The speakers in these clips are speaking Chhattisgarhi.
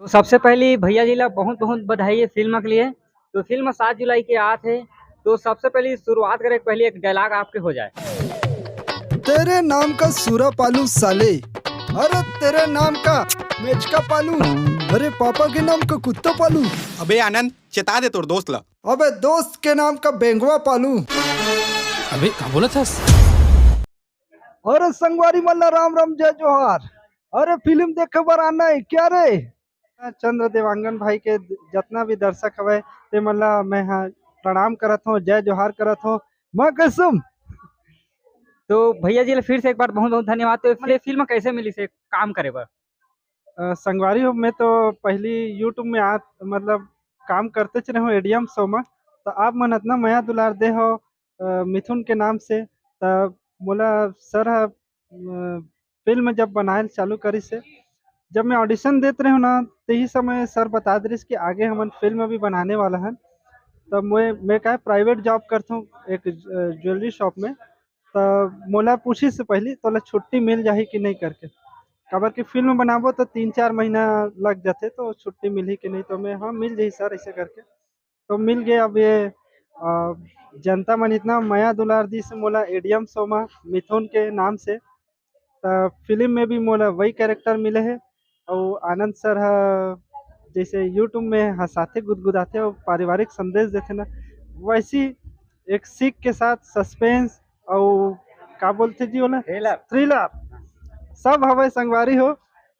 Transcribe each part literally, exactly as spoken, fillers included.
सबसे पहली भैया जी ला बहुत बहुत बधाई है फिल्म के लिए। तो फिल्म सात जुलाई के आत है, तो सबसे पहली शुरुआत करे के पहले एक डायलॉग आपके हो जाए। तेरे नाम का सूरा पालू साले, अरे तेरे नाम का मेचका पालू, अरे पापा के नाम का कुत्ता पालू। अबे आनंद, चेता दे तोर दोस्त ला। अबे दोस्त के नाम का बेंगवा पालू। अबे का बोलत हस? अरे संगवारी मन ला राम राम जय जोहार। अरे फिल्म देखे बर आना है क्या रे? चंद्र देवांगन भाई के जतना भी दर्शक हवय ते मन ला मैं हा प्रणाम करत हूँ, जय जोहार करत हूँ। माँ कसम। तो भैया जी ला फिर से एक बार बहुत बहुत धन्यवाद। तो फिर फिल्म कैसे मिलिस हे काम करे बर? अ, संगवारी हो, मैं तो पहली YouTube में आ मतलब काम करतेच रहूँ एडीएम शो में, तो आप मन अतना मया दुलार दे हो अ, मिथुन के नाम से। त मोला सर ह अ, फिल्म जब बनाए चालू करिस हे, जब मैं ऑडिशन देत रहूँ ना, तेही समय सर बता दे रहिस कि आगे हमन फिल्म भी बनाने वाला हन। तब मैं मैं का प्राइवेट जॉब करथों एक ज्वेलरी शॉप में। त मोला पूछिस से पहली तोला छुट्टी मिल जाही कि नहीं करके, काबर कि फिल्म बनाबो तो तीन चार महीना लग जाथे, तो छुट्टी मिलही कि नहीं? तो मैं हाँ, मिल जाही सर, ऐसे करके तो मिल गए। अब ये अ, जनता मन इतना मया दुलार दिस मोला एडीएम शो मा मिथुन के नाम से, त फिल्म में भी मोला वही कैरेक्टर मिले हे। और आनंद सर ह जैसे YouTube में हंसाते गुदगुदाते और पारिवारिक संदेश देते ना, वैसी एक सीख के साथ सस्पेंस और का बोलते जी ओला, थ्रिलर। थ्रिलर सब हवे संगवारी हो।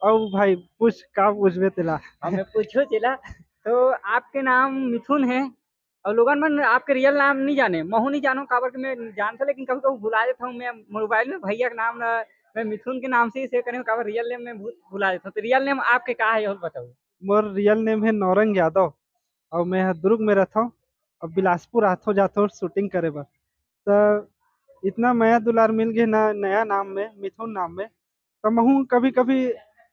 और भाई पूछ का पूछबे तेला। हमें पूछो चला। तो आपके नाम मिथुन है और लोगन मन आपके रियल नाम नहीं जाने, महू नहीं जानों काबर कि मैं जानता, लेकिन कभी कभी भुला देता हूँ। मैं मोबाइल में भैया के नाम ला मैं मिथुन के नाम से ही सेव करे हूँ, काबर रियल नेम मैं भू- भुला देता हूँ। तो रियल नेम आपके का है, और बताओ। मोर रियल नेम है नौरंग यादव और मैं ह दुर्ग में रहता हूँ। अब बिलासपुर आथो जाथो शूटिंग करे बर, तो इतना मया दुलार मिल गए ना नया नाम में, मिथुन नाम में। तो महू कभी कभी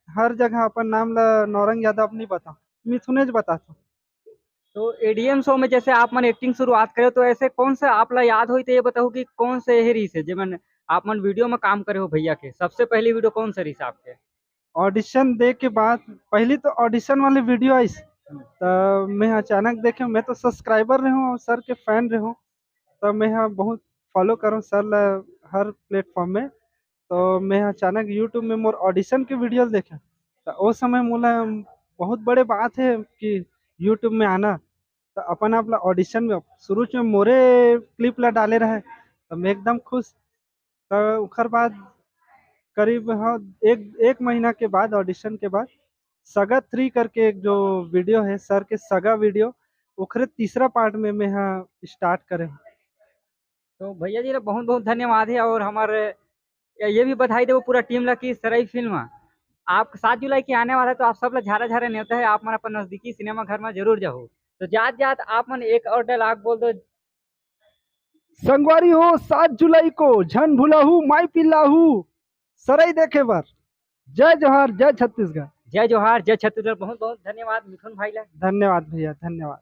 हर जगह अपन नाम ला नौरंग यादव नहीं बता, मिथुनेज बताथो। तो एडीएम शो में जैसे आप मन एक्टिंग शुरुआत करे, तो ऐसे कौन सा आप ला याद होई तो ये बताओ कि कौन से यही रहिस हे जेमन आप मन वीडियो में काम करे हो भैया के, सबसे पहली वीडियो कौन सा रहिस आपके? ऑडिशन दे के बाद, पहली तो ऑडिशन वाले वीडियो आइस, तो मैं अचानक देखे, मैं तो सब्सक्राइबर रहे हूँ और सर के फैन रहे हूँ, तो मैं हाँ बहुत फॉलो करूँ सर ला हर प्लेटफॉर्म में। तो मैं अचानक YouTube में मोर ऑडिशन के वीडियो देखे, तो ओ समय मोला बहुत बड़े बात है कि YouTube में आना। तो अपन आप ला ऑडिशन में शुरू में मोरे क्लिप ला डाले रहे, तो मैं एकदम खुश। तो ओकर बाद करीब हाँ एक एक महीना के बाद, ऑडिशन के बाद सगा थ्री करके एक जो वीडियो है सर के सगा वीडियो, ओकरे तीसरा पार्ट में मैं हाँ स्टार्ट करे हूँ। तो भैया जी ला बहुत बहुत धन्यवाद है। और हमारे ये भी बधाई देवो पूरा टीम ला कि सरई फिल्म आप सात जुलाई के आने वाला है, तो आप सब ला झारा झारा नेवता है, आप मन अपन नजदीकी सिनेमा घर में जरूर जाओ। तो जात जात आप मन एक और डायलॉग बोल दो। संगवारी हो, सात जुलाई को झन भुलाहू माई पिल्लाहू सरई देखे बर। जय जोहार, जय छत्तीसगढ़। जय जोहार, जय छत्तीसगढ़। बहुत बहुत धन्यवाद मिथुन भाई ला। धन्यवाद भैया, धन्यवाद।